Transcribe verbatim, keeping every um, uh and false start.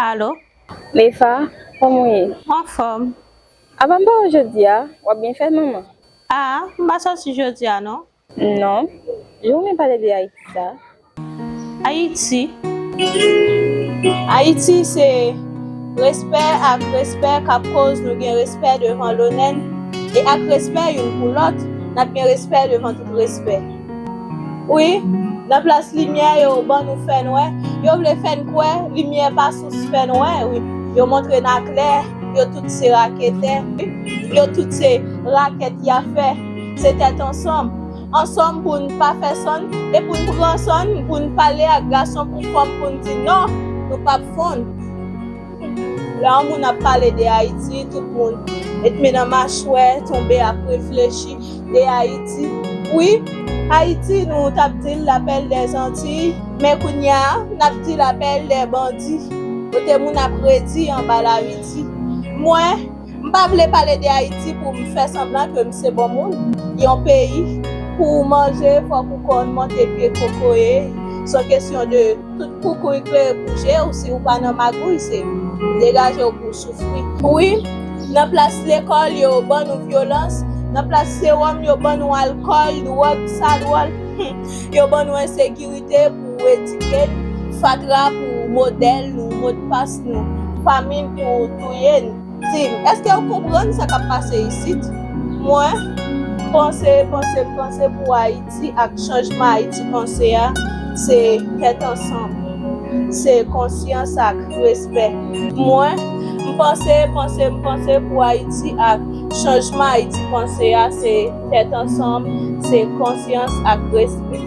Alo? Lefa, kòman w ye? Anfòm. Apa m pa wè w jodi a? W ap byen fèt, manman? A, m pa sòti jodi a non. Non. Jan w vin pale de Ayiti sa. Ayiti. Ayiti se respè ak respè k ap koz nou gen respè devan lonè n, e ak respè youn pou lòt, n ap gen respè devan tout respè. Wi, nan plas limyè yo ban nou fènwè, yo vle fè n kwè limyè pa sous fènwè, wi. Yo montre n aklè, yo tout se raketè, wi. Yo tout se rakèt y a fè, se tèt ansanm. Ansanm pou n pa fè sòn, e pou n pran sòn, pou n pale ak gason kou fanm pou n di non, nou p ap fonn. Lè yon moun ap pale de Ayiti, tout moun met men nan machwè, tonbe ap reflechi de Ayiti. Wi, Ayiti, nou t ap di l la perle des Antilles, men kounye a, n ap di la perle des bandits. Kote moun ap redi anba laviti. Mwen, m pa vle pale de Ayiti pou m fè sanblan ke m se bon moun. Yon peyi, pou w manje, fòk ou konn monte pye kokoye. Se yon kesyon de tout koukouy klere pou je w, si w pa nan magouy, se degaje w pou w soufri. Wi, nan plas lekòl, yo ban nou vyolans, nan plas sewòm, yo ban nou alkòl, dwòg, sa dwòl. Yo ban nou ensekirite pou edike n, fatra pou modèl nou, modpas nou, famin pou touye n. Di m, èske w konprann sa k ap pase isit? Mwen, m panse, panse, m panse pou Ayiti ak chanjman Ayiti panse a, se tèt ansanm, se konsyans ak respè. Mwen, m panse, panse, m panse pou Ayiti ak chanjman Ayiti panse a, se tèt ansanm, se konsyans ak respè.